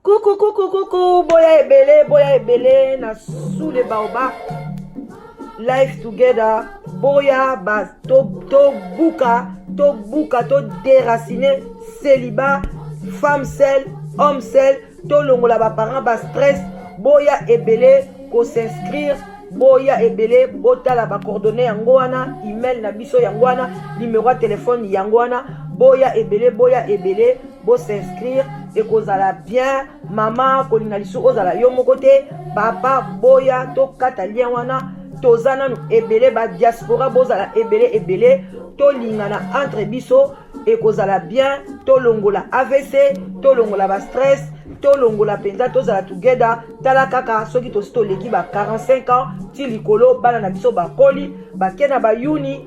Coucou, coucou, coucou, boya ebele, boya ebele, na sous les baobabs, life together, boya ba to to buka, to buka, to déraciner, célibat, femme seule, homme seul, to longola ba parents ba stress, boya ebele ko s'inscrire boya ebele botala ba coordonnées yango wana email na biso yango wana numéro ya telefone yango wana boya ebele boya ebele bo s'inscrire ekozala bien mama kolinga lisusu ozala yo moko te papa boya tokata lien wana toza nanu ebele ba diaspora bozala ebele ebele tolingana entre biso ekozala bien tolongola avc tolongola ba stress tolongola mpenza tozala together tala kaka soki tosi toleki ba 45 ans ti likolo bana na biso bakoli bake na bayuni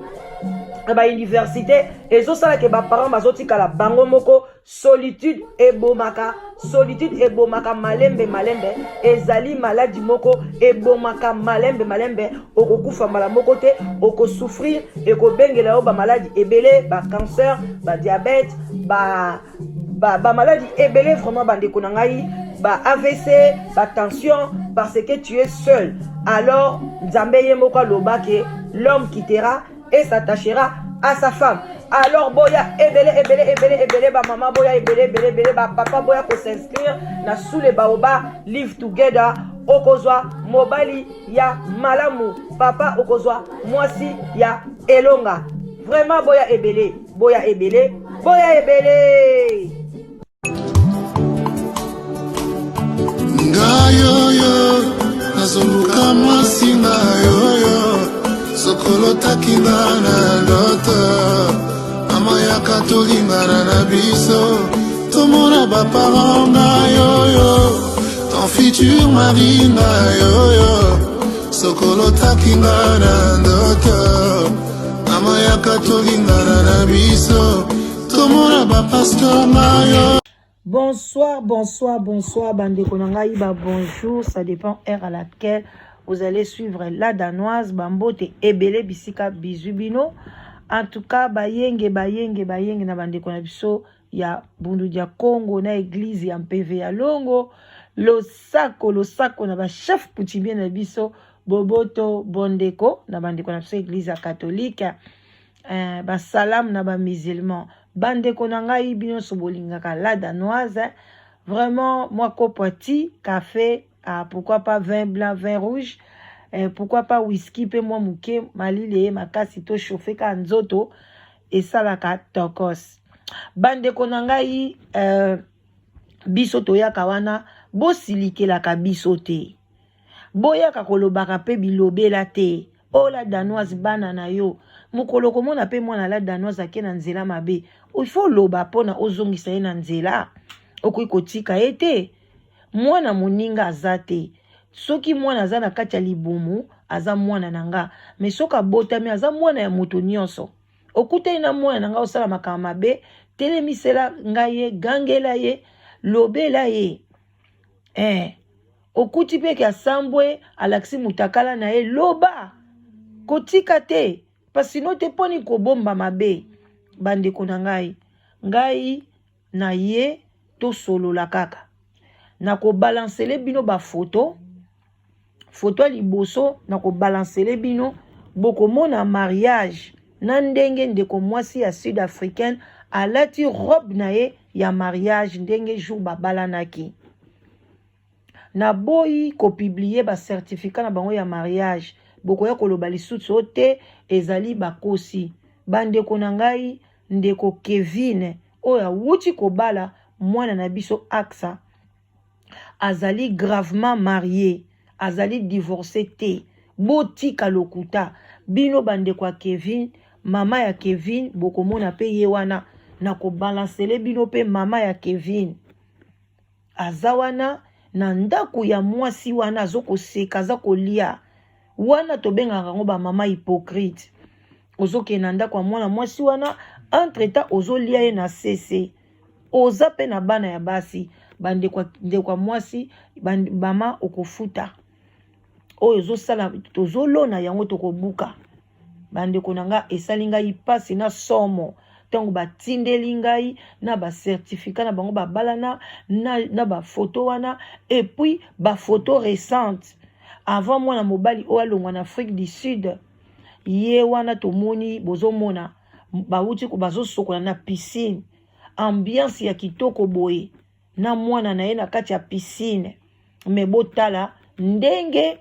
na bauniversité ezosala ke baparent bazotikala bango moko solitude ebomaka solitude ebomaka malembe malembe ezali maladi moko ebomaka malembe malembe okokufa mbala moko te okosouffrir ekobengela yo bamaladi ebele bacancer badiabete ba bamaladi ba ebele vraiment bandeko na ngai ba avc ba tension parce que tu es seul alors nzambe ye moko aloba ke l'homme quittera et s'attachera à sa femme alors boya ebele ebele ebele ebele bamama boya ebele ebele ebele bapapa boya kos'inscrire na sous le baoba live together okozwa mobali ya malamu papa okozwa mwasi ya elonga vraiment boya ebele boya ebele boya ebele ngai oyo nazoluka mwasi ngai oyo sokolotaki nga na ndoto mama yaka tolingana na biso tomona baparent ngai oyo ton futur mari ngai oyo sokolotaki nga na ndoto mama yaka tolingana na biso tomona bapasteur ngai Bonsoir, bonsoir, bonsoir, bandeko na ngai, ba bonjour, ça dépend heure à laquelle vous allez suivre la danoise, bambote ebele bisika bisous bino. En tout cas, bayenge, bayenge, bayenge na bandeko na biso ya Bundu dia Congo na église ya Mpeve ya Longo, losako, losako na ba chef coutumier na biso, boboto, bondeko na bandeko na biso église ya catholique. Eh, ba salam na ba musulman bandeko na ngai bino nyonso bolingaka la danoise vraiment mwa kopo ya ti café ah, pourquoi pas vin blanc vin rouge eh, pourquoi pas whisky mpe mwa moke malili eye makasi to chauffe kaka nzoto esalaka tokos bandeko na ngai eh, biso toyaka wana bosilikelaka biso te Boyaka kolobaka pe bilobela te. Oh la danoise bana na yo. Mokolo okomona pe mwana la danoise ake na nzela mabe. Il faut oloba pona ozongisa ye na nzela. Okoki kotika ye te. Mwana moninga aza te. Soki mwana aza na kati ya libumu aza mwana na nga. Mais soki abotami aza mwana ya moto nyonso. Okutani na mwana na nga osala makambo mabe, telemisela ngai ye, gangela ye, lobela ye. Eh. Okuti pe ke asambwe alakisi mutakala na ye loba kotika te pasino te poni kobomba mabe bandeko na ngai ngai na ye tosolola kaka nakobalansele bino bafoto foto ya liboso nakobalansele bino bokomona mariage na ndenge ndeko mwasi ya sud africaine alati robe na ye ya mariage ndenge jour babalanaki Naboyi ko publier ba certificat na bango ya mariage bokoya koloba lisusu o te ezali bakosi ba ndeko na ngai ndeko Kevin oyo awuti kobala mwana na biso Acsa azali gravement marie azali divorce te botika lokuta bino bandeko ya Kevin mama ya Kevin bokomona pe ye wana na kobalancele bino pe mama ya Kevin Aza wana na ndaku ya mwasi wana azo koseka aza kolia wana tobengaka yango ba mama hypocrite ozokende na ndako ya mwana mwasi wana entre temps ozolia ye na sese. Oza mpe na bana ya basi, bandeko ndeko ya mwasi, mama okofuta oyo ozosala, tozolona yango tokobuka. Bandeko na nga, esali ngai mpasi na somo ntango batindeli ngai na bacertificat na bango babalana na bafoto wana, et puis bafoto récente avant mwana mobali oyo alongwa na Afrique du Sud. Ye wana tomoni, bozomona bawuti bazosokola na piscine, ambiance ya kitoko boye na mwana na ye na kati ya piscine. Mais botala ndenge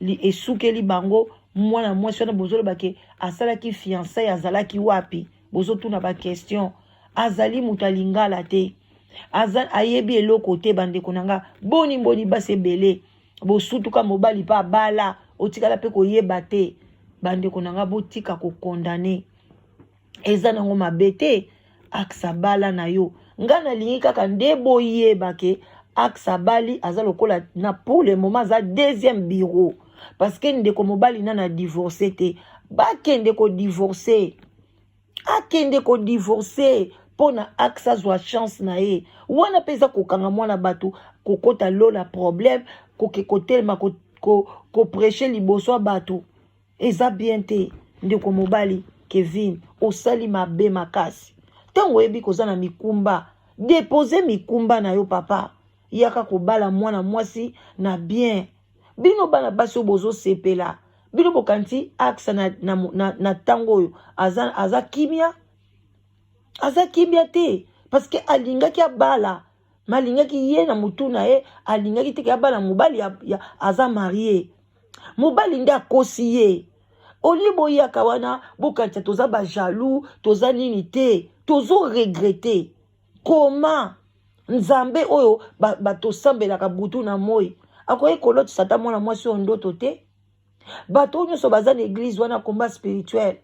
esukeli bango. Mwana mwasi wana bozoloba ke asalaki fiançailles, azalaki wapi? Bozotuna baquestion. Azali moto alingala te, aza ayebi eloko te. Bandeko na nga, boni boni basi ebele bosutuka, mobali mpe abala, otikala mpe koyeba te. Bandeko na nga, botika kocondamner, eza nango mabe te. Aksa bala na yo, nga nalingi kaka nde boyeba ke Aksa bali aza lokola na pour le moment aza deuxième bureau, parce que ndeko mobali nana divorce te. Bakende kodivorce, akende kodivorce mpo na Aksa azwa chance na ye wana. Mpe eza kokanga mwana bato kokota lola problème, koke kotelema koprêcher liboso ya bato, eza bien te. Ndeko mobali Kevin, osali mabe makasi. Ntango oyebi koza na mikumba, dépose mikumba na yo, papa. Yaka kobala mwana mwasi na bien. Bino bana basi oyo bozosepela, bino bokanisi Aksa na ntango oyo aza kimia? Aza kimia te, parce que alingaki abala, mais alingaki ye na motu na ye, alingaki teke abala mobali aza marié. Mobali nde akosi ye. Olie boyaka wana, bokanisa toza bajaloux, toza nini te. Tozoregretter koma Nzambe oyo batosambelaka butu na moi akoki kolotisa ata mwana mwasi oyo ndoto te. Bato oyo nyonso baza na église wana, combat spirituel,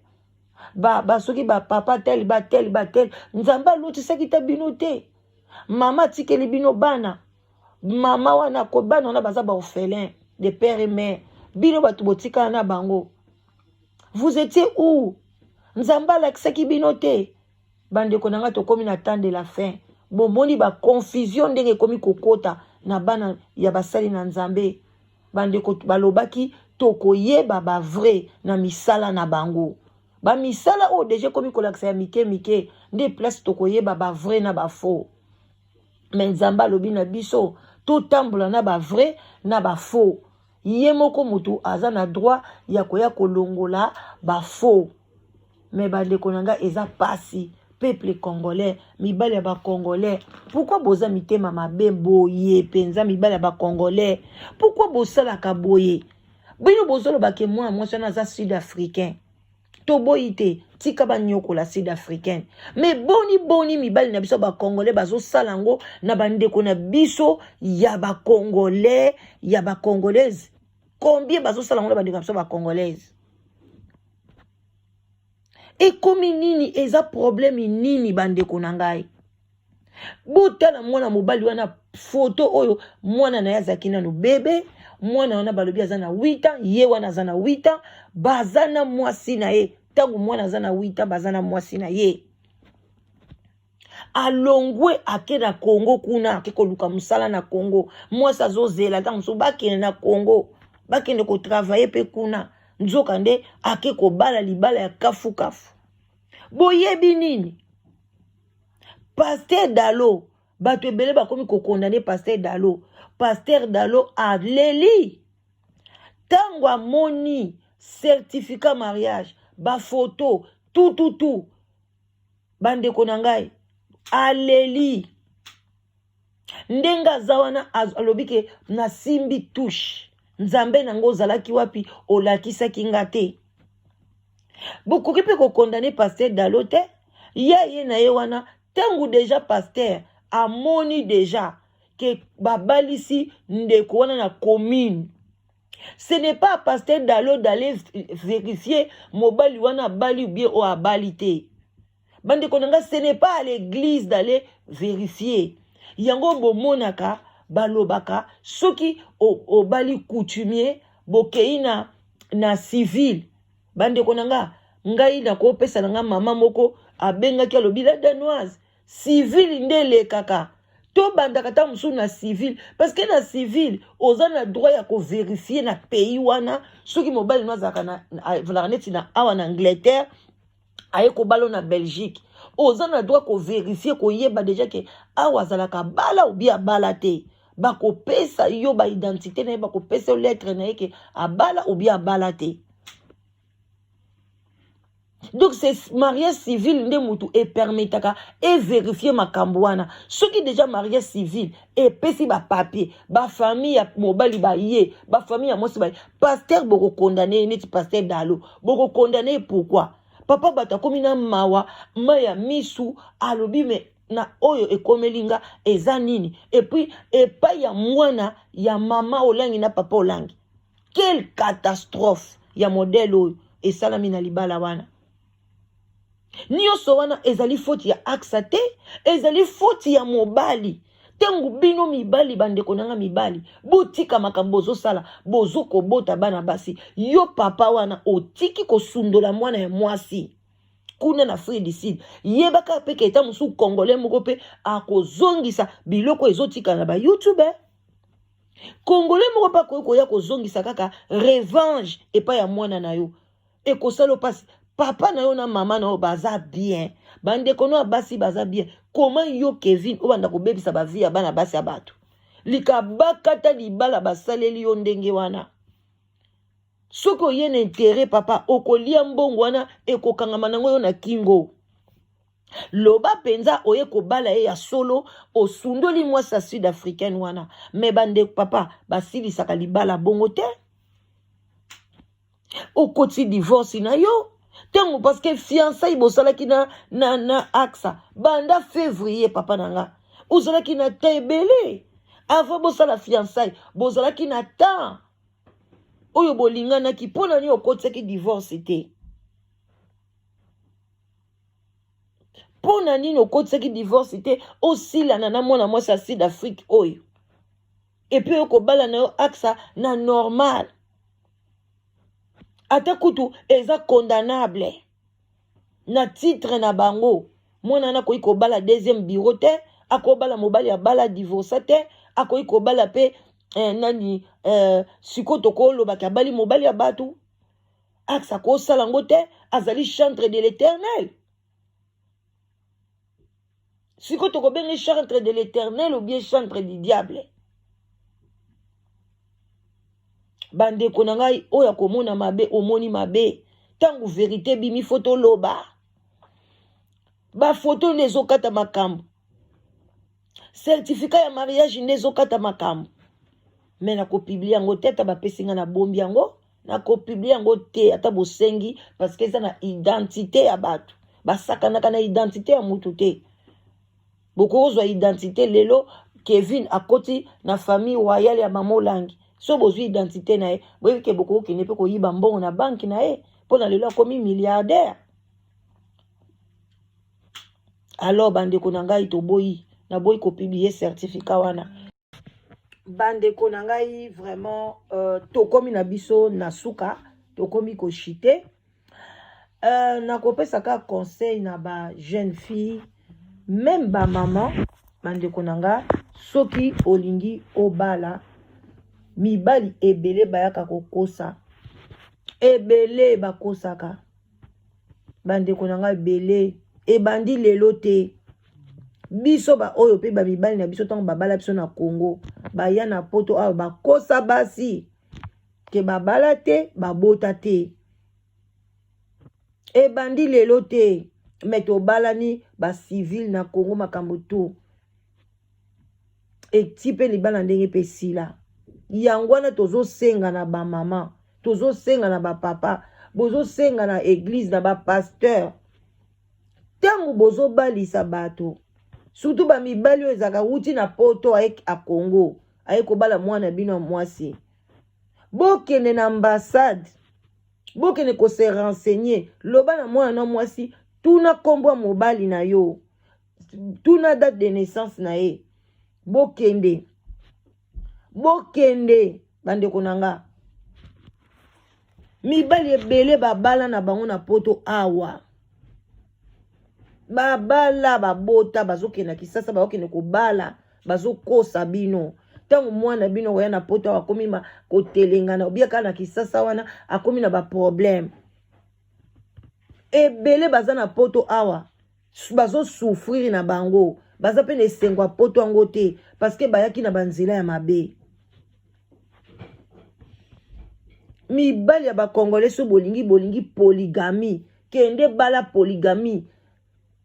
basoki bapapa tel batel batel, Nzambe alotisaki ta bino te. Mama atikeli bino bana, mama wana ko bana wana baza baorphelin de père et mère. Bino bato botikala na bango, vous étiez où? Nzambe alakisaki bino te. Bandeko na ngai, tokómi na temps de la fin. Bomoni baconfusion ndenge ekomi kokota na bana ya basali na Nzambe. Bandeko, balobaki tokoyeba bavrai na misala na bango. Bamisala oyo déjà ekomi kolakisa ya mike mike nde place tokoyeba bavrai na bafaux. Mais Nzambe alobi na biso totambola na bavrai na bafaux. Ye moko motu aza na droit ya koya kolongola bafaux. Mais bandeko na ngai, eza pasi. Peuple congolais, mibali ya bacongolais, pourquoi boza mitema mabe boye mpenza? Mibali ya bacongolais, pourquoi bosalaka boye? Bino bozolobake mwana mwasi wana aza sud africain, toboyi te, tika banyokola sud africaine. Mais boni boni mibali na biso bacongolais bazosala yango na bandeko na biso ya bacongolais, ya bacongolaise? Combien bazosala yango na bandeko na biso bacongolaise? Ekomi nini? Eza problème nini, bandeko na ngai? Botala mwana mobali wana, foto oyo mwana na ye azalaki nano bebe. Mwana wana balobi aza na 8 ans, ye wana aza na 8 ans, baza na mwasi na ye. Ntango mwana aza na 8 ans, baza na mwasi na ye. Alongwe, ake na Congo kuna, ake koluka mosala na Congo. Mwasi azozela ntango mosusu bakende na Congo, bakende kotravailler mpe kuna. Nzoka nde ake kobala libala ya kafukafu. Boyebi nini? Pasteur Dalo, bato ebele bakomi kocondamner pasteur Dalo. Pasteur Dalo aleli ntango amoni certificat mariage, bafoto, tututu. Bandeko na ngai, aleli ndenge aza wana. Alobi ke nasimbi touche. Nzambe nango ozalaki wapi? Olakisaki nga te. Bokoki mpe kocondamner pasteur Dalo te. Ya ye na ye wana, ntango déjà pasteur amoni déjà ke babalisi ndeko wana na commune, ce n'est pas pasteur Dalo d'aller vérifier mobali wana abali ou bien oyo abali te. Bandeko na nga, ce n'est pas à l'église d'aller vérifier yango. Bomonaka balobaka soki obali coutumier, bokei na civil. Bandeko na nga, ngai nakopesa na nga mama moko abengaki, alobi: "La Danoise." Civil nde elekaka. Tobandaka ata mosusu na civil parce que na civil oza na droit ya koverifie na pays wana soki mobali no azalaka na neti na awa na Angleterre aye kobala na Belgique, oza na droit koverifie koyeba deja ke awa azalaka bala obi abala te. Bakopesa yo ba identité na ye, bakopesa yo lettre na ye ke abala obi abala te. Donc c'est mariage civil nde mutu epermetaka everifier makambo wana. Soki deja mariage civil epesi bapapier, bafamille ya mobali baye, bafamille ya mwasi baye, pasteur bokokondane ye neti pasteur Dalo, bokokondane ye pourquoi? Papa bato akomi na mawa mai ya misu, alobi me na oyo ekomeli nga eza nini? Et puis epai ya mwana ya mama Olangi na papa Olangi, quelle catastrophe ya modèle oyo esalami na libala wana. Nyonso wana ezali faute ya Aksa te, ezali faute ya mobali. Ntango bino mibali, bandeko nanga mibali, botika makambo bozosala, bozokobota bana basi. Yo papa wana otiki kosundola mwana ya mwasi kuna na Afrique du Sud, yebaka mpe ke eta mosusu congolais moko mpe akozongisa biloko ezotikala na ba YouTube. Congolais moko mpe akoki koya kozongisa kaka revanche epai ya mwana na yo, ekosala mpasi. Papa na yo na mama na yo baza bien, bandeko no ya basi baza bien. Koma yo Kevin obanda kobebisa bavie ya bana basi ya bato, likabakata libala basaleli yo ndenge wana. Soki oye na intérêt papa, okolia mbongo wana ekokangama nango yo na kingo. Loba mpenza oye kobala ye ya solo, osundoli mwasi ya sud africaine wana. Me bandeko papa basilisaka libala bongo te, okoti divorce na yo ntango parce que fiançailles bosalaki na Aksa banda février. Papa na nga, ozalaki na temps ebele avant bosala fiançailles, bozalaki na temps oyo bolinganaki. Mpo na nini okotisaki divorce te? Mpo na nini okotisaki divorce te, osilana na mwana mwasi ya sud afrique oyo, et puis oyo kobala na yo Aksa na normal? Ata kutu eza condamnable na titre na bango, mwana wana akoki kobala deuxième bureau te, akobala mobali abala divorce te, akoki kobala mpe nani sikoyo tokolobaki abali mobali ya bato. Aksa akosala yango te, azali chantre de l'Éternel. Sikoyo tokobenge chantre de l'Éternel ou bien chantre du diable? Bandeko na ngai, oyo akomona mabe, omoni mabe. Ntango vérité ebimi, fo toloba. Bafoto nde ezokata makambo, certificat ya mariage nde ezokata makambo. Me nakopublier yango te, ata bapesi ngai, nabombi yango, nakopublier yango te ata bosengi, parce que eza na identité ya bato. Basakanaka na identité ya mutu te. Bokozwa identité lelo, Kevin akoti na famille royale ya mama Olangi, so bozwi identité na ye, boyebi ke bokokende mpe koyiba mbongo na banque na ye, mpo na lelo akomi milliardaire. Alors bandeko na ngai, toboyi, naboyi kopublier certificat wana. Bandeko na ngai, vraiment tokomi na biso na suka, tokomi kochuter. Nakopesa kaka conseil na ba jeune fille, même bamama. Bandeko na nga, soki olingi obala, mibali ebele bayaka kokosa, ebele bakosaka. Bandeko na nga, ebele ebandi lelo te. Biso baoyo mpe bamibali na biso, ntango babala biso na Congo, baya na Poto awa, bakosa basi ke babala te, babota te. Ebandi lelo te. Me tobalani bacivile na Congo, makambo tu eti mpe libala ndenge mpe esila. Yango wana tozosenga na bamama, tozosenga na bapapa, bozosenga na église, na bapasteur, ntango bozobalisa bato, surtout bamibali oyo ezalaka wuti na Poto, aye a Congo, aye kobala mwana bino ya mwasi, bokende na ambassade, bokende kose renseigner. Loba na mwana na mwasi: tuna nkombo ya mobali na yo, tuna date de naissance na ye. Bokende, bokende. Bandeko na nga, mibali ebele babala na bango na Poto awa. Babala, babota, bazokende na Kisasa, bazokende kobala, bazokosa bino. Ntango mwana bino akoya na poto akomi kotelengana, obia kaka na Kisasa wana akomi na baproblème ebele. Baza na poto awa, bazosouffrir na bango, baza mpe na esengo ya poto yango te, parce que bayaki na banzela ya mabe. Mibali ya bacongolais, so bolingi bolingi polygamie, kende bala polygamie.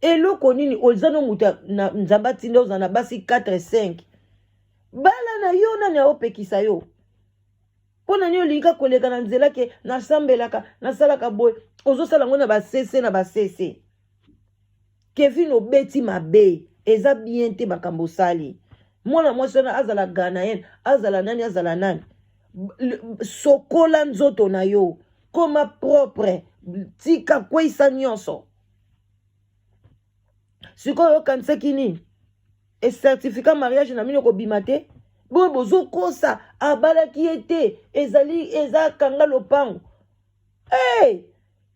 Eloko nini oza no moto na Nzambe atinda ozala na basi 4 5? Bala na yo, nani aopekisa yo? Mpo na nini olingi koleka na nzela ke nasambelaka, nasalaka boye? Ozosala yango na basese na basese. Kevin, obeti mabe, eza bien te makambo osali. Mwana mwasi wana, azala Ghanéenne, azala nani, azala nani, sokola nzoto na yo, koma propre, tika kweyisa nyonso. Sikoyo okanisaki nini? Ecertificat mariage na bino kobima te. Boye bozokosa, abalaki ye te, ezali eza kanga lopango. Hey!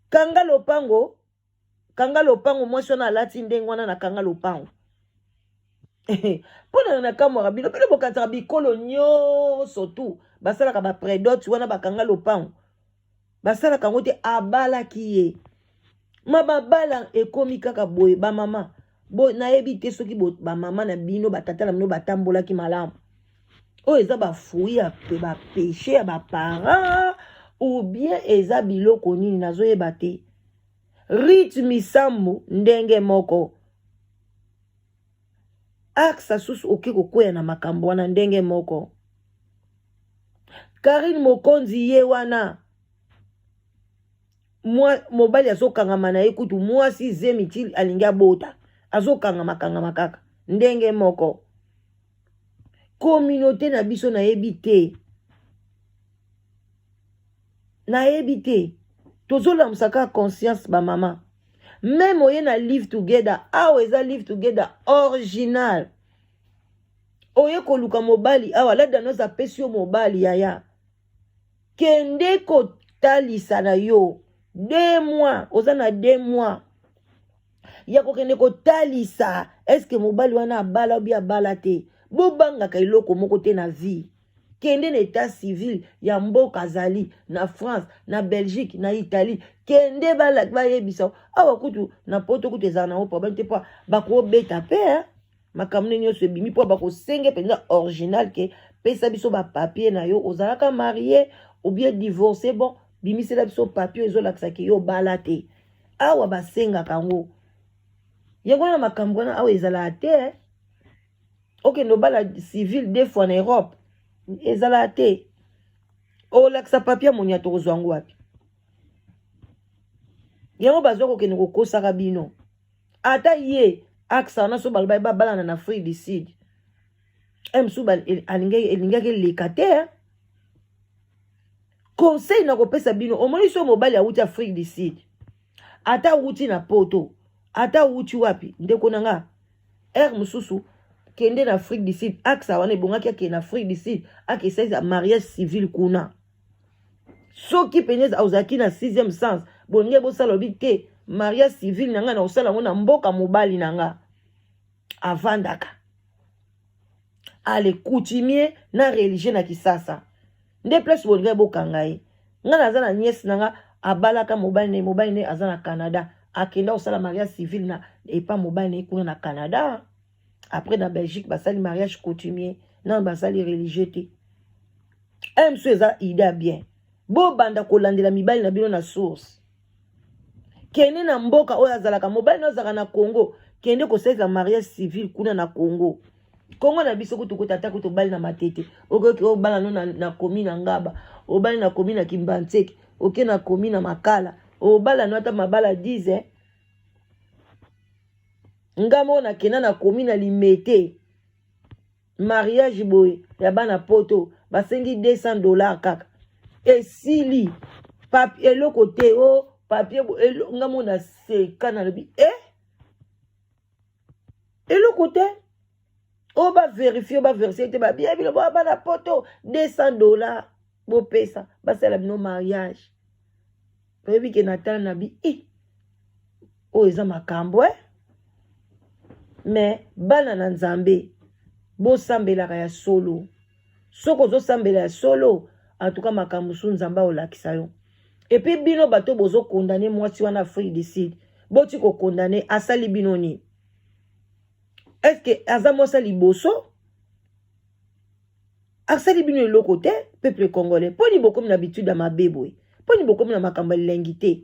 Kanga lopango, kanga lopango. Mwasi wana alati ndenge wana na kanga lopango. Mpo na nakamwaka bino, bino bokanisaka bikolo nyonso tu basalaka baprédot wana, bakanga lopango, basalaka yango te. Abalaki ye ma babala, ekomi kaka boye. Bamama bo, nayebi te soki bamama na bino, batata na bino batambolaki malamu. Oyo eza bafruit ya bapéché ya baparent ou bien eza biloko nini, nazoyeba te. Rythme sambo ndenge moko, aksa susu oke kokwea na makambo wana ndenge moko. Karine Mokonzi ye wana, mobali azokangama na ye kutu mwasi zemi ti alingi abota, azokangama kangama kaka ndenge moko. Communauté na biso, nayebi te, nayebi te. Tozolamusa kaka conscience bamama. Même oye na Live Together awa, eza Live Together original. Oye koluka mobali awa, La Danoise apesi yo mobali, yaya, kende kotalisa na yo 2 mois. Oza na 2 mois ya kokende kotalisa eske mobali wana abala obi abala te. Bobangaka eloko moko te na vie. Kende na état civil ya mboka, azali na France, na Belgique, na Italie, kende bayebisa. Awa kutu na poto kutu ezala nango problème te, mpo bakobeta mpe makambo nde nyonso ebimi, mpo bakosenge mpenza original ke pesa biso bapapier na yo, ozalaka marié ou bien divorcé. Bon, bimisela biso papier ezolakisaki yo bala te. Awa basengaka yango, yango wana makambo wana awa ezalaka te. Okende obala civil deux fois na Europe, ezalaka te. Olakisa papier ya moniato, kozwa yango wapi? Yango bazwa kokende kokosaka bino. Ata ye aksa wana, so baloba babalana na Afrique du Sud, e mosusu elingaki eleka te. Conseil na kopesa bino, omoni so mobali awuti Afrique du Sud, ata awuti na poto, ata awuti wapi, ndeko na nga, heure mosusu kende na Afrique du Sud. Aksa wana ebongaki akende na Afrique du Sud, akesalisa mariage civil kuna. Soki mpenza ozalaki na sixième sens, bolingi bosala, obi te, mariage civil na ngai na kosala yango na mboka mobali na nga avandaka, ale coutumier na religieux na Kisasa, nde place bolingai bokanga ye. Ngai naza na nièce na nga, abalaka mobali na ye, mobali na ye aza na Canada. Akenda kosala mariage civil na epa mobali na ye kuna na Canada. Après na Belgique basali mariage coutumier, nano basali religieux te. Mosusu eza idée bien, bobanda kolandela mibali na bino na source. Kende na mboka oyo azalaka mobali na, azalaka na Congo, kende kosalisa mariage civil kuna na Congo. Kongo na biso kutu kuta, ata kutu obali na Matete, okoki obala no na komi na Ngaba, obali na komi na Kimbantseke, oke na komi na Makala, obala no ata mabala 10 eh? Nga moko nakenda na komi na Limete, mariage boye ya bana poto, basengi 200 $ kaka, esili. Papier eloko te, o papier. Nga moko naseka, nalobi e eloko te oyo baverifie, baverifie te, babia bino boya bana poto, 200 $ bopesa, basala bino mariage. Oyebi ke natala na bi e oyo eza makambo e. Mais bana na Nzambe, bosambelaka ya solo. Soki ozosambela ya solo, en tout cas makambo mosusu Nzambe aolakisa yo. Et puis bino bato bozokondane mwasi wana Afrique du Sud, boti kokondane, asali bino nini? Est-ce que aza mwasi ya liboso? Asali bino eloko te, peuple congolais. Mponi bokomi na habitude ya mabe boye? Mponi bokomi na makambo ya elengi te?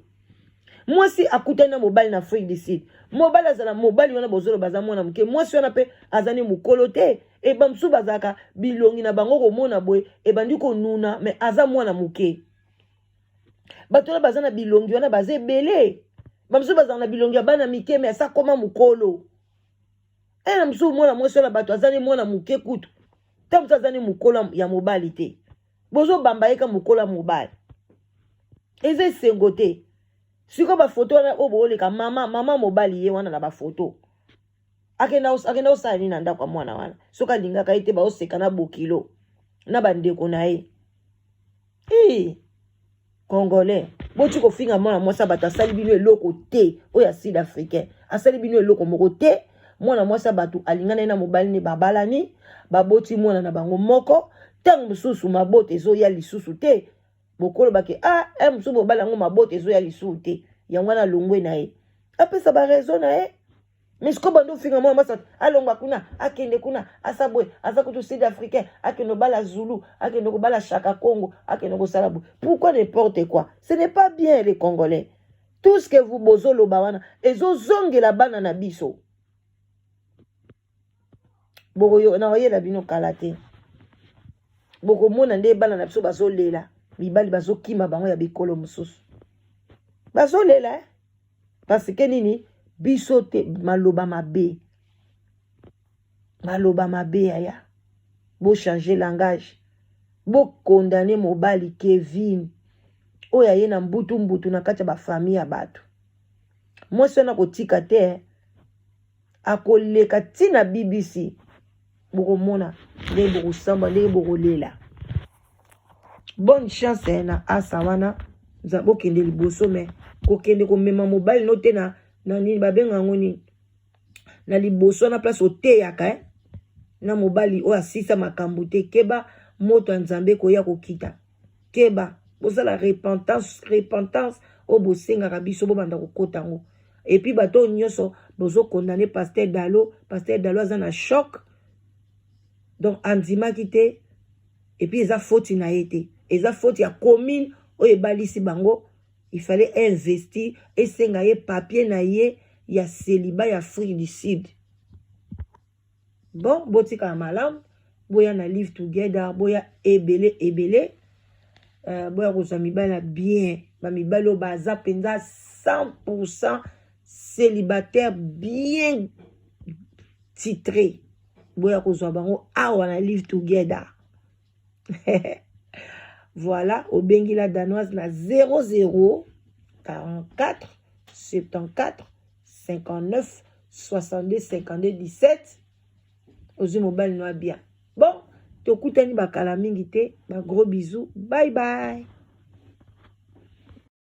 Mwasi akutani na mobali na Afrique du Sud, mobali azala mobali wana bozoloba aza mwana moke, mwasi wana mpe aza ne mokolo te. E bamosusu bazalaka bilongi na bango komona boye ebandi konuna, me aza mwana moke. Bato wana baza na bilongi wana baza ebele. Bamosusu bazala na bilongi ya bana mike, me asa koma mokolo. E na mosusu mwana mwasi wana bato aza ne mwana moke kutu, ta mosusu aza ne mokolo ya mobali te, bozobamba ye ka mokolo ya mobali. Eza esengo te. Sikoyo bafoto wana oyo booleka, mama mobali ye wana na bafoto akenda kosala nini na ndako ya mwana wana? Soki alingaka ye te, baoseka na bokilo na bandeko na ye. E Congolais, boti kofinga mwana mwasi ya bato, asali bino eloko te. Oyo ya sud africain asali bino eloko moko te. Mwana mwasi ya bato alingana ye na mobali ne, babalani, baboti mwana na bango moko. Ntango mosusu mabota ezoya lisusu te, bokolobake ah, e mosusu mobali yango mabota ezoya lisusu te, yango wana alongwe na ye, apesa baraison na ye. Mais sikoyo bando ofinga mwana mwasi, alongwa kuna, akende kuna, asa boye, aza kutu sud africain, akende kobala Zulu, akende kobala Shaka Congo, akende kosala boye. Pourquoi n'importe quoi? Ce n'est pas bien, les Congolais. Tout ce que vous bozoloba wana ezozongela bana na biso. Nakoyela bino kala te, bokomona nde bana na biso bazolela, mibali bazokima bango ya bikolo mosusu, bazolela, eh? Parce que nini? Biso te, maloba mabe, maloba mabe. Yaya, bochange langage. Bokondane mobali Kevin oyo aye na mbutu mbutu na kati ya bafamille ya bato. Mwasi wana kotika te, akoleka ntina BBC. Bokomona ndenge bokosamba, ndenge bokolela. Bonne chance, eh, na asa wana bokende liboso. Me kokende komema mobali no te na nini babenga yango nini, na liboso wana place oteyaka, eh? Na mobali oyo asisa makambo te, keba, moto ya Nzambe koya kokita. Keba, bosala repentance. Repentance oyo bosengaka biso, bobanda kokota yango. Et puis bato oyo nyonso bozokondane pasteur Dalo, pasteur Dalo aza na choc, donc andimaki te. Et puis eza faute na ye te, eza faute ya commune oyo ebalisi bango. Il fallait investir, esenga ye papier na ye ya célibat ya Afrique du Sud. Bon, botikala malamu. Boya na Live Together, boya ebele ebele. Boya kozwa mibali ya bien, bamibali oyo baza mpenza 100 célibataire, bien titré. Boya kozwa bango awa na Live Together. Voilà, obengi La Danoise na 00 44 74 59 62 52 17, ozwi mobali no bien. Bon, tokutani bakala mingi te. Bagros bisous, bye bye.